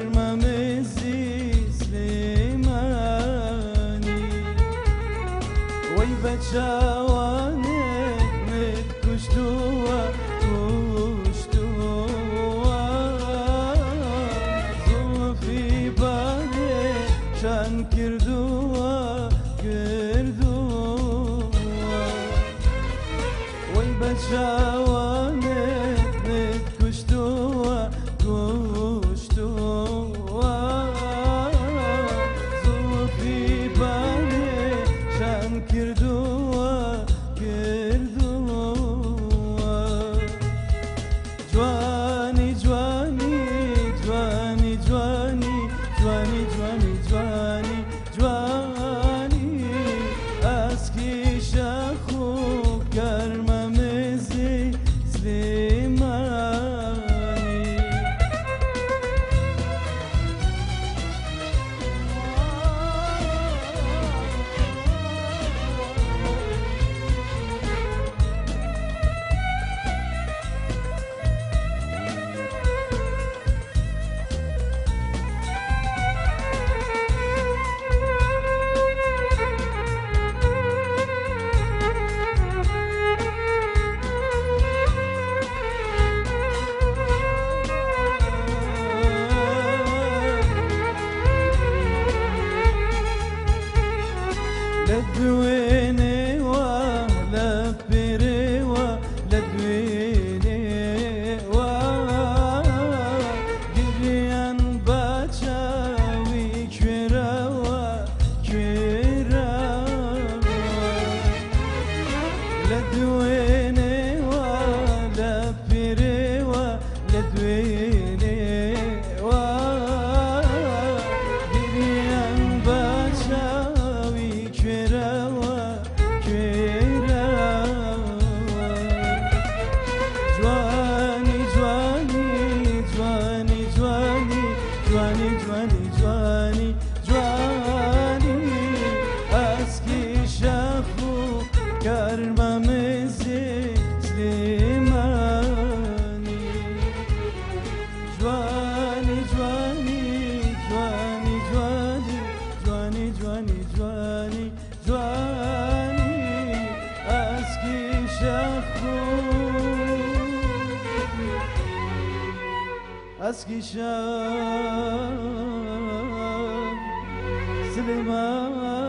کەرمەمزی سلێمانی وەی بە چاوانت مت کوشتووە کوشتووە زوڵفی بانێ شان کردووە کردووە وەی بە چاوانت مت کوشتووە کوشتووە زوڵفی بانێ شان کردووە کردووە جوانی جوانی جوانی جوانی جوانی جوانی جوانی جوانی ئاسکی شاخ و کەرمەمزی سلێمانی. لە دوێنێوە لە پێرێوە لە دوێنێوە گریان بە چاوی کوێرەوە کوێرەوە لە دوێنێوە لە پێرێوە لە دوێنێوە گریان بە چاوی کوێرەوە کوێرەوە جوانی جوانی جوانی جوانی جوانی جوانی جوانی جوانی ئاسکی شاخ و کەرمەمزی سلێمانی جوانی جوانی جوانی جوانی جوانی جوانی جوانی جوانی ئاسکی شاخ و ئاسکی شاخ سلێمانی.